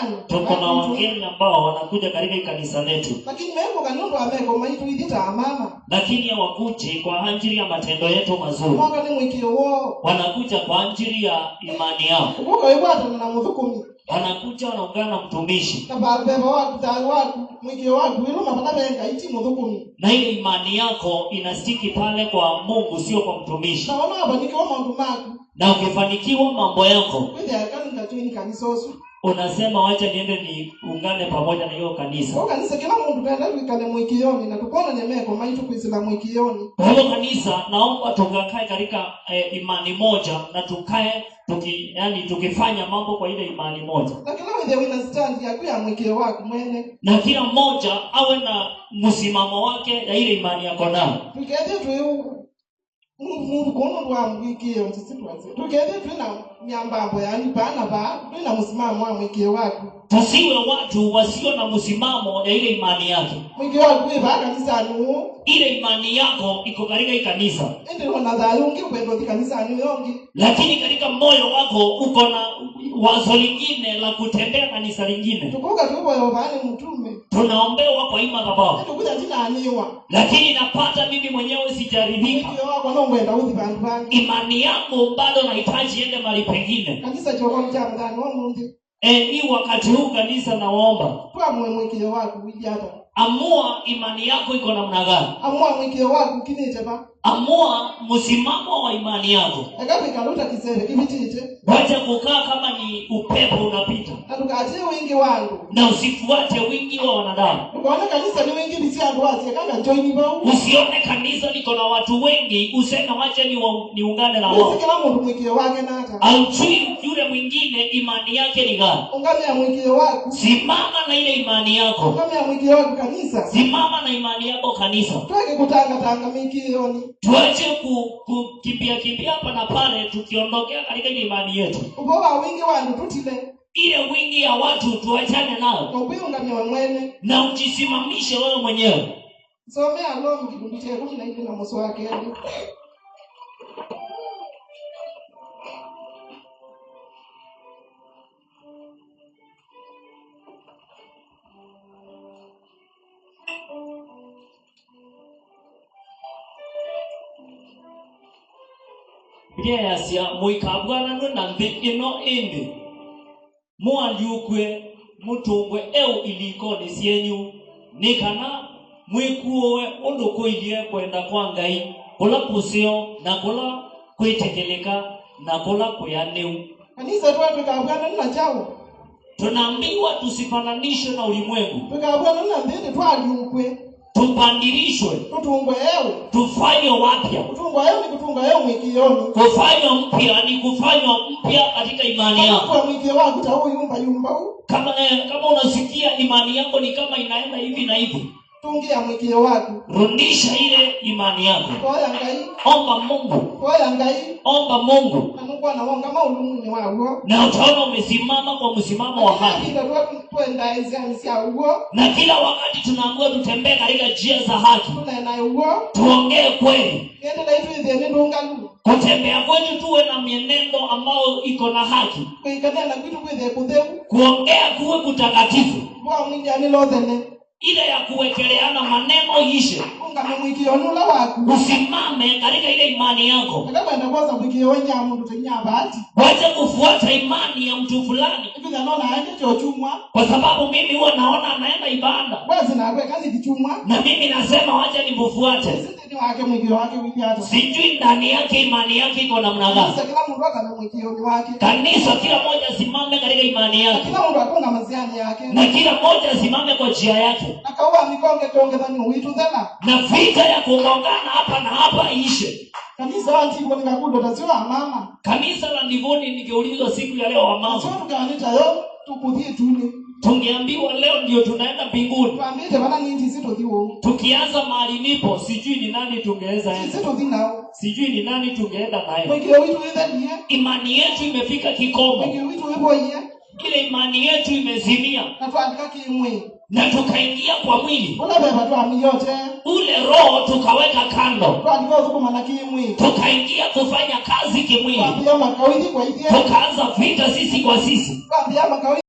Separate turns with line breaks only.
Kanisani
Tuko na wageni ambao wanakuja katika kanisa letu,
lakini meko kanundu ameko maitu ithita amama,
lakini hawakuji kwa ajili ya matendo yetu mazuri,
mwanga ni mwikio wo,
wanakuja kwa ajili ya imani yao.
Ukuka wigwatana na muthukumi,
Wanakuja wanaungana na mtumishi,
na beba waku thayu waku mwikio waku wiluma vala venga iti muthukumi,
na ile imani yako inastiki pale kwa Mungu, sio kwa mtumishi.
Na wana wafanikiwa maundu maku,
Na ukifanikiwa mambo yako
withia kanisa join kanisa usu,
unasema wacha niende niungane pamoja na hiyo kanisa.
Kwa kanisa kila mundu tenda twikale mwikioni na tukona nyemeko maitu kwizila mwikioni.
Kwa hivyo kanisa, naomba tukakae katika imani moja na tukae tukifanya mambo kwa ile imani moja.
Na kila withe wina stand yaku ya mwikio waku mwene.
Na kila mmoja awe na msimamo wake ya ile imani yako nayo.
Tukethe tu mundu kono ndo amwikio sisi tuanze. Tukethe tu na nyambambo yani bana ba tu na msimamo wa mwikio waku.
Tusiwe watu wasio na msimamo ya ile imani yake.
Mwikio waku iba kanisa nu.
Ile imani yako iko katika hii kanisa.
Ndio na dhayungi kwenda kanisa ni yongi.
Lakini katika moyo wako uko na wazo lingine la kutembea kanisa lingine.
Tukuka tupo yobani mtume.
Tunaombewa kwa ima baba.
Tukuja tena aniwa.
Lakini napata mimi mwenyewe sijaridhika.
Mwikio wako no ngwenda uthi bandu bangi.
Imani yangu bado nahitaji iende mahali pengine.
Kanisa choko mcha mdani wa Mungu.
Ni wakati huu kanisa naomba.
Tuamue mwikio wako wijata.
Amua imani yako iko namna gani?
Amua mwikio wako kinite ba.
Amua msimamo wa imani yako.
Akapi kaluta kisere kibitite.
Wacha kukaa kama ni upepo unapita.
Na tukatie wingi wangu.
Na usifuate wingi wa wanadamu.
Ukaona kanisa ni wingi ni si andu watie kanga join bau.
Usione kanisa liko na watu wengi useme wacha niungane na wao.
Usikila mtu mwikio wake na hata.
Aujui yule mwingine imani yake ni gani.
Ungamia mwikio wako.
Simama na ile imani yako.
Ungamia mwikio wako kanisa.
Simama na imani yako kanisa.
Tuweke kutanga tanga mikioni.
Tuache kukimbia kimbia hapa na pale tukiondokea katika ile imani yetu.
Ubowa wingi wa ndu tutile.
Ile wingi ya watu tuachane nao.
Na ubiungamia wewe mwene.
Na ujisimamishe wewe mwenyewe.
Somea lo mkikundi cha 14 na mso wake.
Biblia yasia muikabwana na nthi ino indi mualiukwe mutungwe eu ilikoni syenyu ni kana mwikuowe undu kuilie kwenda kwa Ngai kula kuseo na kula kwitekeleka na kula kuyaniu.
Kanisa twatwikabwana na chao.
Tunaambiwa tusifananishwe na ulimwengu.
Twikabwana na nthi twaliukwe.
Tupandilishwe,
tutungwe ewe,
tufanywe wapya.
Kutungwa ewe ni kutungwa ewe mwikioni.
Kufanywa mpya ni kufanywa mpya katika imani yako.
Kwa mwikio wako utau yumba yumba u.
Kama unasikia imani yako ni kama inaenda hivi na hivi,
tungia mwikio wako.
Rudisha ile imani yako.
Koya Ngai.
Omba Mungu.
Koya Ngai.
Omba Mungu.
Na Mungu anaonga maulumu ni wao.
Na utaona umesimama kwa msimamo wa haki.
Kila twenda enzi ya uo.
Na kila wakati tunaambiwa tutembee katika njia za haki.
Tunaenda uo.
Tuongee kweli.
Niende na hivi ndio ndio ngalu.
Kutembea kwetu tuwe na mienendo ambayo iko na haki.
Kuikana na kitu kwethe kutheu.
Kuongea kuwe kutakatifu.
Bwa mwingi ani lothene.
Ile ya kuwekeleana maneno ishe.
Unga mwikio nula waku.
Usimame katika ile imani yako.
Kama enda kwa mwikio wenye mundu tenya bahati.
Wacha kufuata imani ya mtu fulani.
Hivi naona aende chochumwa.
Kwa sababu mimi huwa naona anaenda ibada.
Basi na kwe kazi kichumwa.
Na mimi nasema wacha nimfuate.
Sisi ni wake mwikio wake wiki hata.
Sijui ndani yake imani yake iko namna gani.
Kanisa kila mtu akana mwikio ni wake.
Kanisa kila mmoja asimame katika imani yake.
Kila mtu akonga maziani yake.
Na kila mmoja asimame kwa njia yake.
Na kawa mikonge tonge dhani uitu tena.
Na vita ya kugongana hapa na hapa ishe.
Kanisa la Ndivoni nikakudo taziwa mama.
Kanisa la Ndivoni ningeulizwa siku ya leo wa mama.
Sio tukaanita yo tukuthie tuni.
Tungeambiwa leo ndio tunaenda mbinguni.
Tuambie bana nini sisi tuthiwo.
Tukianza mahali nipo sijui ni nani tungeweza enda.
Sisi tuthi nao.
Sijui ni nani tungeenda naye.
Mwikio witu withe
Imani yetu imefika kikomo.
Mwikio witu wiboie.
Ile imani yetu imezimia.
Na tuandika kimwi.
Na tukaingia kwa mwili.
Ule beba tuamiyote.
Ule roho tukaweka kando.
Tuandika uthukuma na kimwi.
Tukaingia kufanya kazi kimwili.
Tuambia makawili kwa hiyo.
Tukaanza vita sisi kwa sisi.
Tuambia makawili.